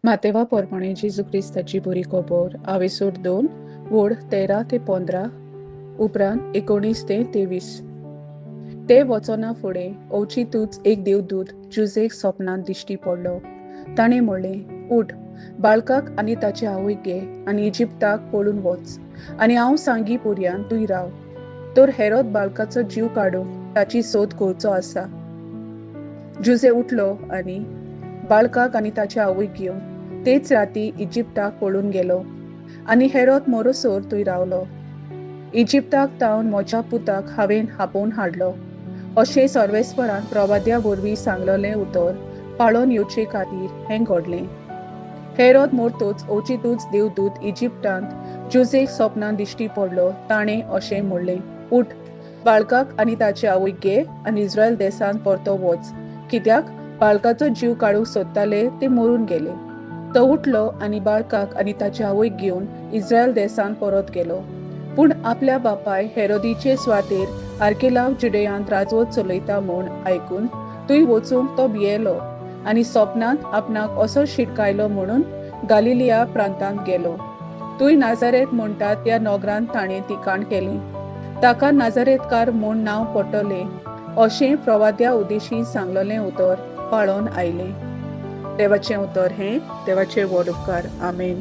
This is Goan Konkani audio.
मातेवा पोरमाणे जेजू क्रिस्ताची बरी खबर आवेसूर 2 वोड 13 ते 15 उपरांत 19 ते 23. ते वचना फुडें अवचितूच एक देवदूत जुजेक सपनांत दिश्टी पडलो. ताणें म्हणलें, उठ, बाळकाक आनी ताचे आवयक घे आनी इजिप्ताक पळून वच आनी हांव सांगी पर्यांत तूं राव. तर हेरोद बाळकाचो जीव काडूंक ताची सोद करचो आसा. जुजे उठलो आनी बाळकाक आनी ताचे आवयक घेवन तेच राती इजिप्ताक पळून गेलो आनी हेरोद मोरोसोर थंय रावलो. इजिप्ताक तावन म्हज्या पुताक हांवें आपोवन हाडलो अशें सर्वेस्परान प्रवाद्या वरवीं सांगलेलें उतर पाळोन येवचे खातीर हें घडलें. हेरोद मोरतोच अवचितूच देवदूत इजिप्तांत जुजेक सपनां दिश्टी पडलो. ताणें अशें म्हणलें, उठ, बाळकाक आनी ताचे आवयक घे आनी इस्रायल देशांत परतो वच, कित्याक बाळकाचो जीव काडूंक सोदताले ते मरून गेले. तो उठलो आनी बाळकाक आनी ताचे आवयक घेवन इस्रायल देशांत परत गेलो. पूण आपल्या बापाय हेरोदीचे सुवातेर आर्केलाव जुडेयांत राजवट चलयता म्हूण आयकून थंय वचूंक तो भियेलो आनी सपनांत आपणाक असो शिटकायलो म्हणून गालिलिया प्रांतांत गेलो. थंय नाजारेत म्हणटात त्या नगरांत ताणें ठिकाण केलें. ताका नाजारेतकार म्हूण नांव पडटलें अशें प्रवाद्या उदेशी सांगलेलें उतर पाळोन आयलें. देवाचें उतर हें देवाचे व्हड उपकार. आमेन.